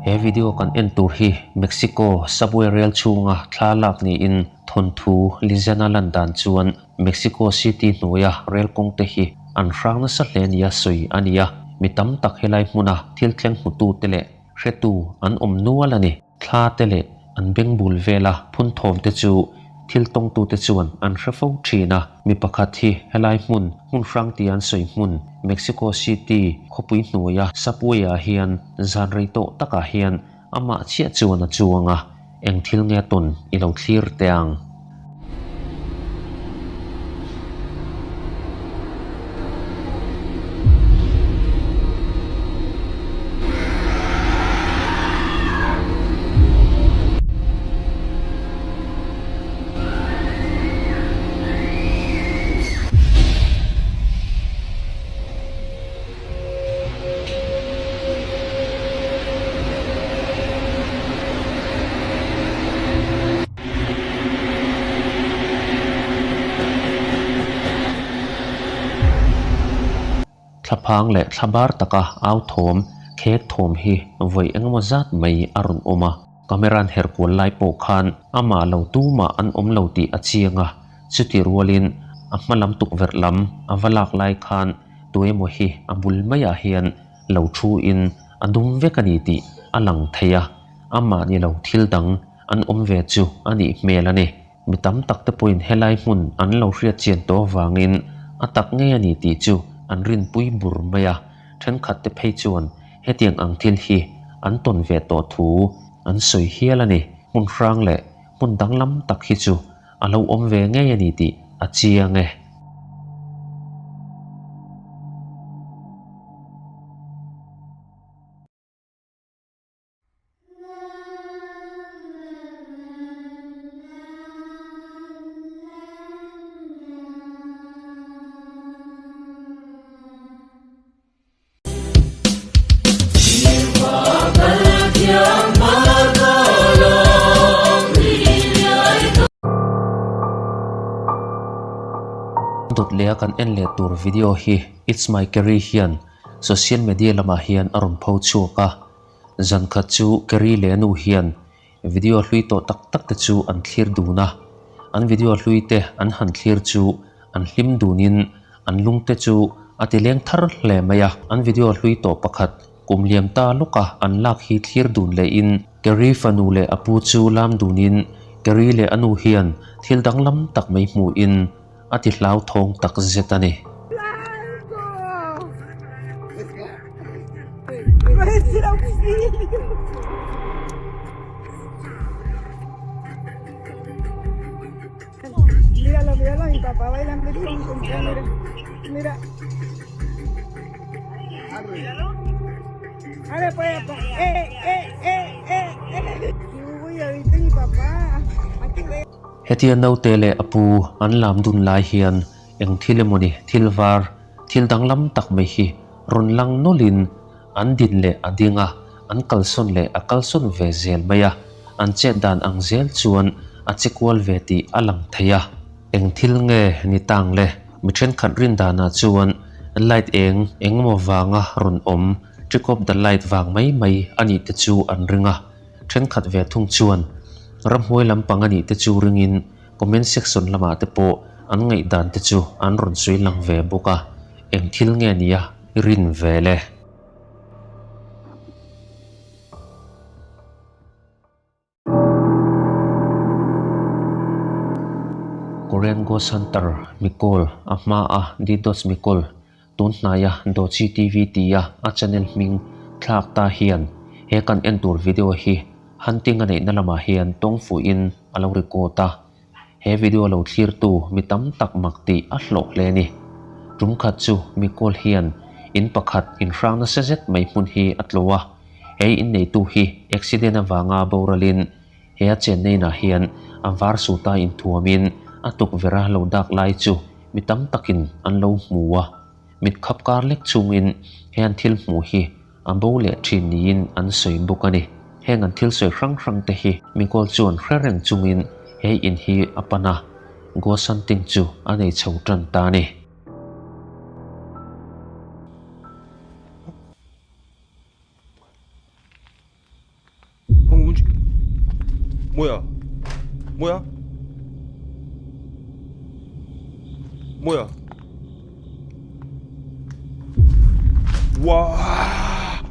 He video kan en tur hi Mexico subway rel chhunga thla lak niin thawnthu Lizana lan dan chuan Mexico City hnuaia rel kawng te hi an hrang nasa hle nia sawi a ni a, mi tam tak helai hmuna thil thleng hmutu te leh hretu an awm nual a ni. Thla te leh an beng bul vela phun thawm te chu thil tawngtute chuan an hre fo thin a. Mi pakhat hi helai hmun, hmun hrang tia an sawi hmun, Mexico City khawpui hnuaia subway ah hian zan rei tawh takah hian amah chiah chuan a chuang a, eng thil nge tawn i lo thlir teh ang. Thlaphang leh thlabar taka au thawm, khek thawm hi vawi engemaw zat mai a rawn awm a. Camera-an her kual lai pawh khan amah lo tumah an awm lo tih a chiang a, chuti rualin a hma lam tukverh lam a va lak lai khan tuemaw hi a bul maiah hian lo thu in a dum vek a ni tih a lang thei a, amah ni lo thil dang an awm ve chu a nih hmel a ni. Mi tam tak te pawhin helai hmun an lo hriat chian tawh avangin a tak ngei a ni tih chu an rinpui bur mai a, thenkhat te phei chuan hetiang ang thil hi an tawn ve tawh thu an sawi hial a ni. Hmun hrang leh hmun danglam tak hi chu a lo awm ve ngei a ni tih a chiang e. Dawt leh a kan en leh tur video hi It's My Kerry hian social media lamah hian a rawn pho chhuak a. Zan khat chu Kerry leh a nu hian video hlui tawh tak tak te chu an thlir dun a. An video hlui te an han thlir chu an hlim dunin an lung te chu a ti leng thar hle mai a. An video hlui tawh pakhat kum liam ta lawka an lak hi thlir dun lehin Kerry fanu leh a pu chu lam dunin Kerry leh a nu hian thil danglam tak mai hmuhin a ti hlauthawng tak zet a ni. Hetia naute leh a pu an lam dun lai hian eng thil emawni thil var, thil danglam tak mai hi rawn lang nawlhin an din leh a ding a, an kalsawn leh a kalsawn ve zel mai a, an chet dan ang zel chuan a che kual ve tih a lang thei a. Eng thil nge ni tang le? Mi thenkhat rin danah chuan light eng engemaw vanga rawn awm, trick of the light vang mai mai a nih te chu an ring a. Thenkhat ve thung chuan ramhnuai lampang a nih te chu ringin comment section lamah te pawh an ngaihdan te chu an rawn sawi lang ve bawk a, eng thil nge nia i rin ve le? Korean Ghost Hunter Mikol a hma a Didos Mikol Tun hnaia Dochi TV tia a channel hming thlak ta hian he kan en tur video hi hunting a neihna lamah hian tawng fuhin a lo record a. He video lo thlirtu mi tam tak mak tih a hlawh hle a ni. Tum khat chu Mikol hian in pakhat inhrang nasa zet mai hmun hi a tlo a. He inneitu hi accident avanga boralin He a chenna inah hian a var suta inthuamin a tukverh a lo dak lai chu mi tam takin an lo hmu a, mit khap kar lek chungin he an thil hmuh hi a bo leh thin niin an sawi bawk a ni. Heng an thil sawi hrang hrang te hi Mikol chuan hre reng chungin he in hi a pan a, ghost hunting chu a nei chho tan ta a ni. 뭐야? 뭐야? 뭐야? 와!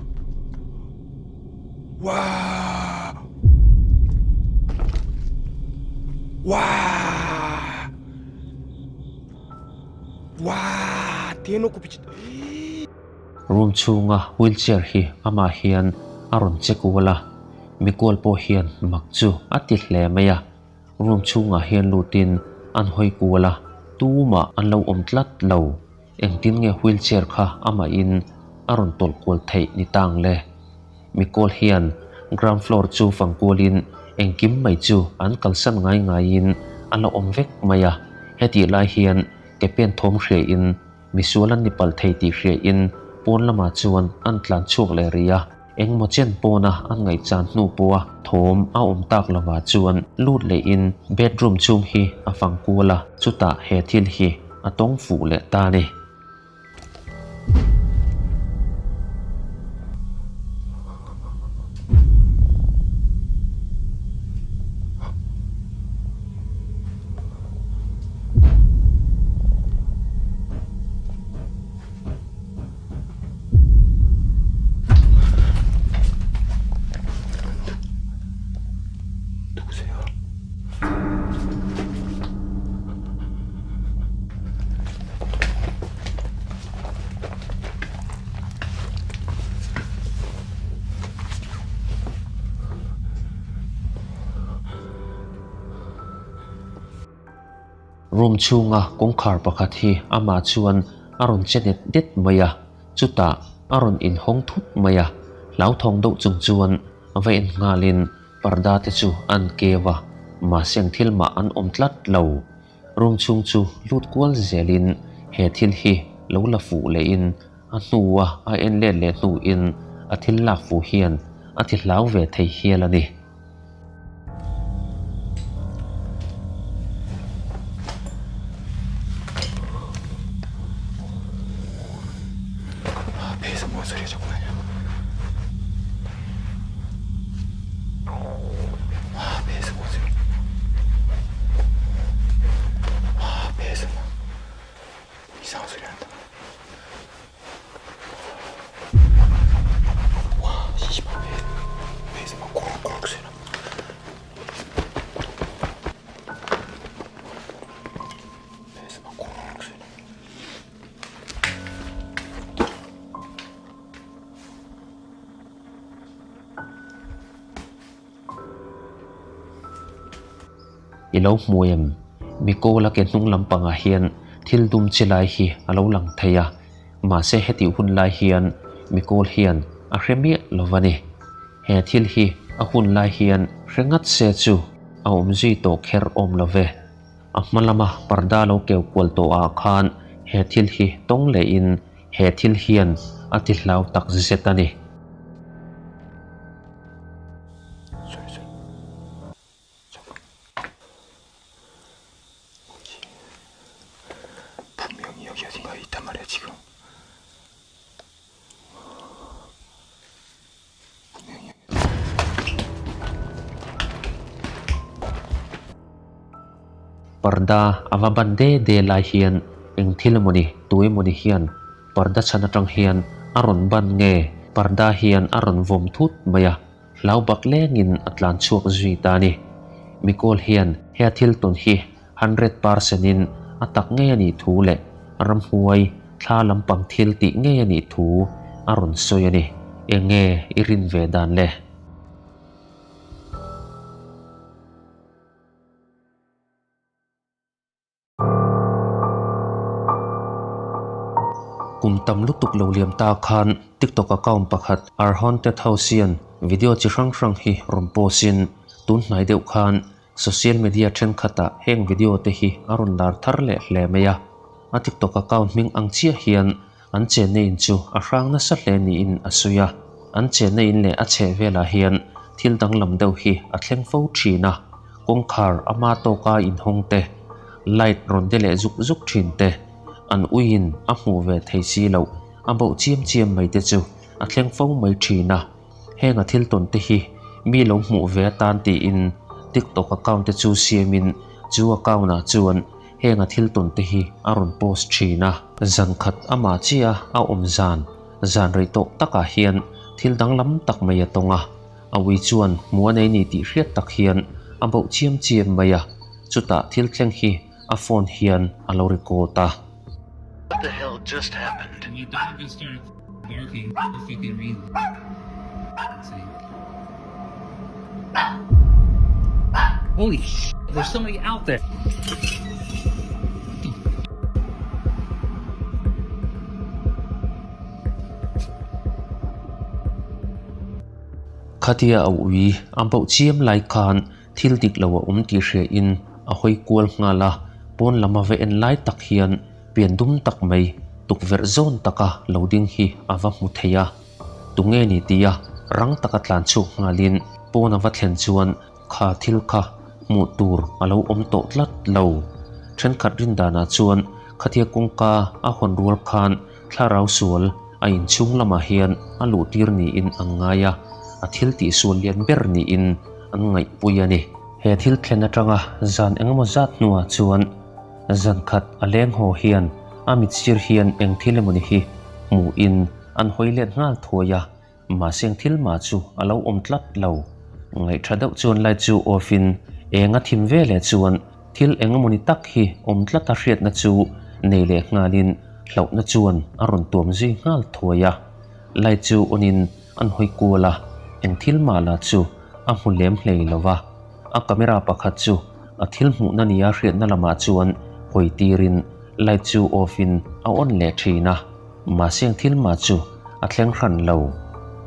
와! 와! 와! 대놓고 비치. Room chhunga wheelchair hi amah hian a rawn che kual a, mikual pawh hian mak chu a ti hle mai a. Room chhungah hian lutin an hawi kual a, tumah an lo awm tlat lo. Engtin nge wheelchair kha amahin a rawn tawlh kual theih ni tang le? Mikawl hian ground floor chu fang kualin engkim mai chu an kalsan ngai ngaiin a la awm vek mai a. Hetih lai hian ke pen thawm hriain misual an ni palh thei tih hriain pawn lamah chuan an tlan chhuak leh rih a. Engmaw chen pawna an ngaihchan hnu pawha thawm a awm tak lovah chuan lut lehin bedroom chhung hi a fang kual a, chutah he thil hi a tawng fuh leh ta a ni. Room chhunga kawngkhar pakhat hi amah chuan a rawn che det det mai a, chutah a rawn inhawng thut mai a, hlauthawng deuh chung chuan va en nghalin parda te chu an keu a, mahse ang thil mah an awm tlat lo. Room chhung chu lut kual zelin he thil hi lo la fuh lehin a hnua a en let leh hnuin a thil lak fuh hian a ti hlau ve thei hial a ni. I lo hmu em? Mikawl-a ke hnung lampangah hian thil dum chi lai hi a lo lang thei a, mahse hetih hun lai hian Mikawl hian a hre miah lo va ni. He thil hi a hun lai hian hre ngat se chu a awm zui tawh kher awm lo ve. A hma lama parda lo keu kual tawh ah khan he thil hi tawng lehin he thil hian a ti hlau tak zet a ni. Parda a va ban de de lai hian eng thil emawni tu emawni hian parda chhan atang hian a rawn ban nge parda hian a rawn vawm thut mai a, hlau bak lengin a tlan chhuak zui ta a ni. Mikawl hian he a thil tawn hi 100% in a tak ngei a nih thu leh ramhuai thla lampang thil tih ngei a nih thu a rawn sawi a ni. Eng nge i rin ve dan le? Kum tam lutuk lo liam ta khan TikTok account pakhat Our Haunted House hian video chi hrang hrang hi rawn post in tun hnai deuh khan Social media thenkhatah heng video te hi a rawn lar thar leh hle mai a, a TikTok account hming ang chiah hian an chenna in chu a hrang nasa hle niin a sawi a, an chenna in leh a chheh velah hian thil danglam deuh hi a thleng fo thin a, kawngkhar ama tawka inhawng te, light rawn de leh zuk zuk thin te, an uiin a hmuh ve thei si loh a bauh chiam chiam mai te chu a thleng fo mai thin a. Heng a thil tawn te hi mi lo hmuh ve atan tiin TikTok account te chu siamin chu account ah chuan heng a thil tawn te hi a rawn post thin a. Zan khat amah chiah a awm zan zan rei tawh takah hian thil danglam tak mai a tawng a, a ui chuan hmu a nei ni tih hriat tak hian a bauh chiam chiam mai a, chutah thil thleng hi a phone hian a lo record a. What the hell just happened? My dog just started barking for fucking reason. Holy sh! There's somebody out there. Khatia a ui a bauh chiam lai khan thil dik lo a awm tih hria in a hawi kual nghal a, pawn lam a va en lai tak hian pian dum tak mai tukverh zawn taka lo ding hi a va hmu thei a. Tunge ni tia rang taka tlan chhuak nghalin pawn a va thlen chuan kha thil kha hmuh tur a lo awm tawh tlat lo. Thenkhat rin danah chuan khatia kawngka a hawn rual khan thlarau sual a inchhung lamah hian a luh tir niin an ngai a, a thil tihsual lian ber niin an ngaihpui a ni. He thil thlen atanga zan engemaw zat hnuah chuan zan khat a leng haw hian a mit sir hian eng thil emawni hi hmuhin an hawi let nghal thuai a, mahse eng thil mah chu a lo awm tlat lo. Ngaihṭha deuh chuan light chu off in eng a thim ve leh chuan thil eng emawni tak hi awm tlat a hriatna chu nei leh nghalin hlauhna chuan a rawn tuam zui nghal thuai a. Light chu on in an hawi kual a, eng thil mah lah chu a hmu lem hlei lo va. A camera pakhat chu a thil hmuhna nia hriatna lamah chuan hawi tirin light chu off in a on leh thin a, mahse eng thil mah chu a thleng hran lo.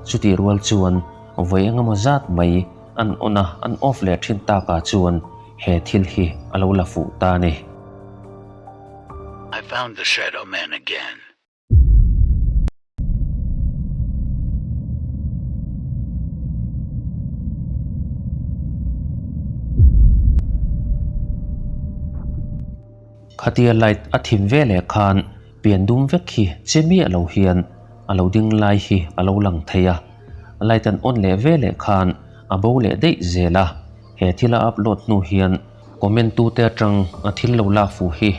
Chutih rual chuan vawi engemaw zat mai an on a, an off leh thin takah chuan he thil hi a lo la fuh ta a ni. I found the shadow man again. Khatia light a thim ve leh khan pian dum vek hi che miah lo hian a lo ding lai hi a lo lang thei a, light an on leh ve leh khan a bo leh daih zel a, he thil a upload hnu hian Comment tute atang a thil lo lak fuh hi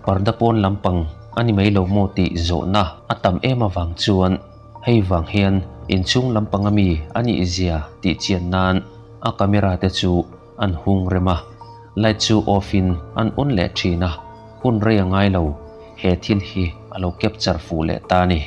parda pawn lampang a ni mai lo maw tih zawhna a tam em avang chuan hei vang hian inchhung lampang ami a nih zia tih chian nan a camera te chu an hung rem a, light chu off in an on leh thin a, hun rei a ngai lo he thil hi a lo capture fuh leh ta a ni.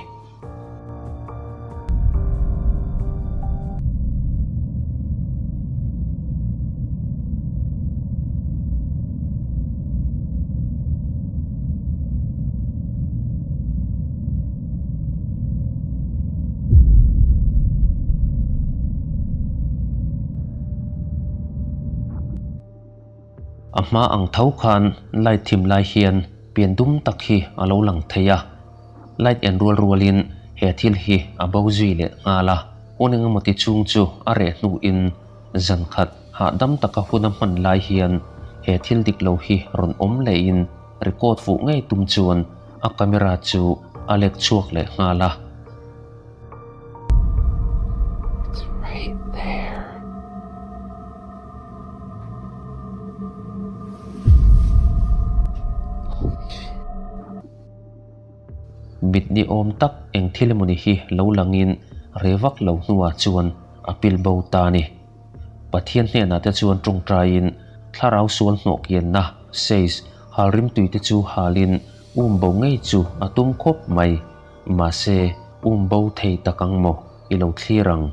A hma ang tho khan light thim lai hian pian dum tak hi a lo lang thei a. Light en rual rualin he thil hi a bo zui leh nghal a, hun engemaw ti chhung chu a reh hnuin zan khat hahdam taka hun a hman lai hian he thil dik lo hi rawn awm lehin record fuh ngei tum chuan a camera chu a lek chhuak leh nghal a. It's right there. Holy shit. Mit ni awm tak eng thil emawni hi lo langin re vak lo hnuah chuan a pil bo ta a ni. Pathian hnenah te chuan tawngtaiin thlarau sual hnawh kianna, says, hal rimtui te chu halin um bo ngei chu a tum khawp mai. Mahse, um bo thei tak ang maw i lo thlir ang?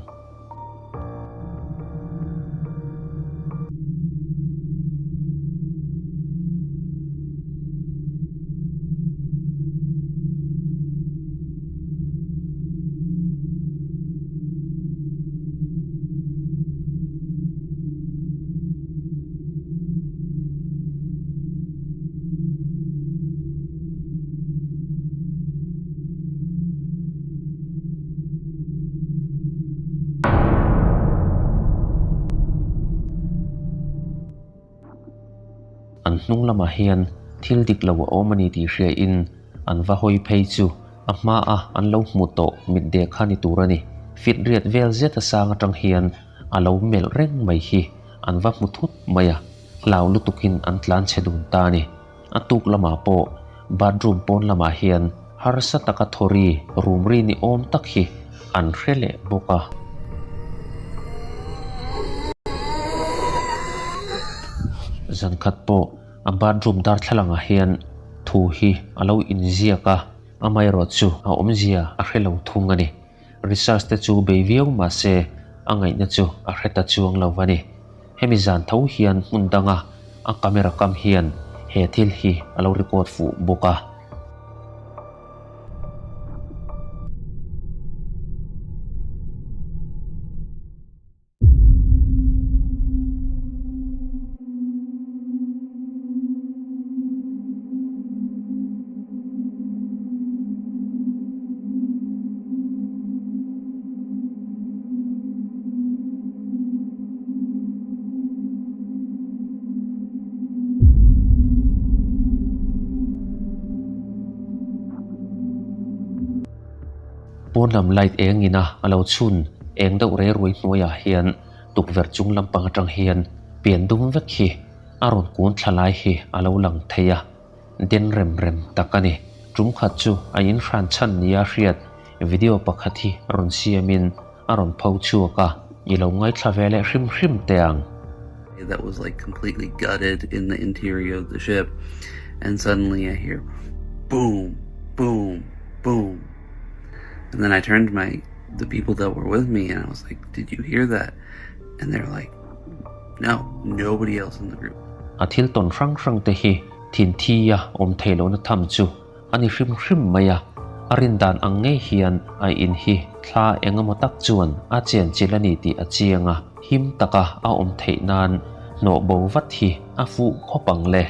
An hnung lamah hian thil dik lo a awm a ni tih hriain an va hawi phei chu a hmaa an lo hmu tawh mit deh kha ni tur a ni. Fit riat vel zet a sang atang hian a lo melh reng mai hi. an va hmu thut mai a, hlau lutukin an tlan chhe dun ta a ni. A tuk lamah pawh bathroom pawn lamah hian harsa taka thawri rum ri ni awm tak hi an hre leh bawk a. Zankhat pawh a bathroom darthlalangah hian thu hi a lo inziak a, amaherawhchu a awmzia a hre lo thung a ni. Research te chu bei viau mah se a ngaihna chu a hre ta chuang lo a ni. Hemi zan tho hian hmun danga a camera kam hian he thil hi a lo record fuh bawk a. Pawn lam light eng ina a lo chhun eng deuh rei ruai hnuaiah hian tukverh chung lampang atang hian pian dum vek hi a rawn kun thla lai hi a lo lang thei a. Den rem rem tak a ni. Tum khat chu a inhran chhan nia hriat video pakhat hi rawn siamin a rawn pho chhuak a, i lo ngaithla ve leh hrim hrim teh ang. That was like completely gutted in the interior of the ship and suddenly I hear boom, boom, boom and then I turned to my the people that were with me and I was like did you hear that and they're like No, nobody else in the group. A thil tawn hrang hrang te hi thin thi a awm thei lohna tham chu a ni hrim hrim mai a, a rin dan ang ngei hian a in hi thla eng emaw tak chuan a chen chilh a ni tih a chiang a, him taka a awm theih nan hnawh bo vat hi a fuh khawp ang le.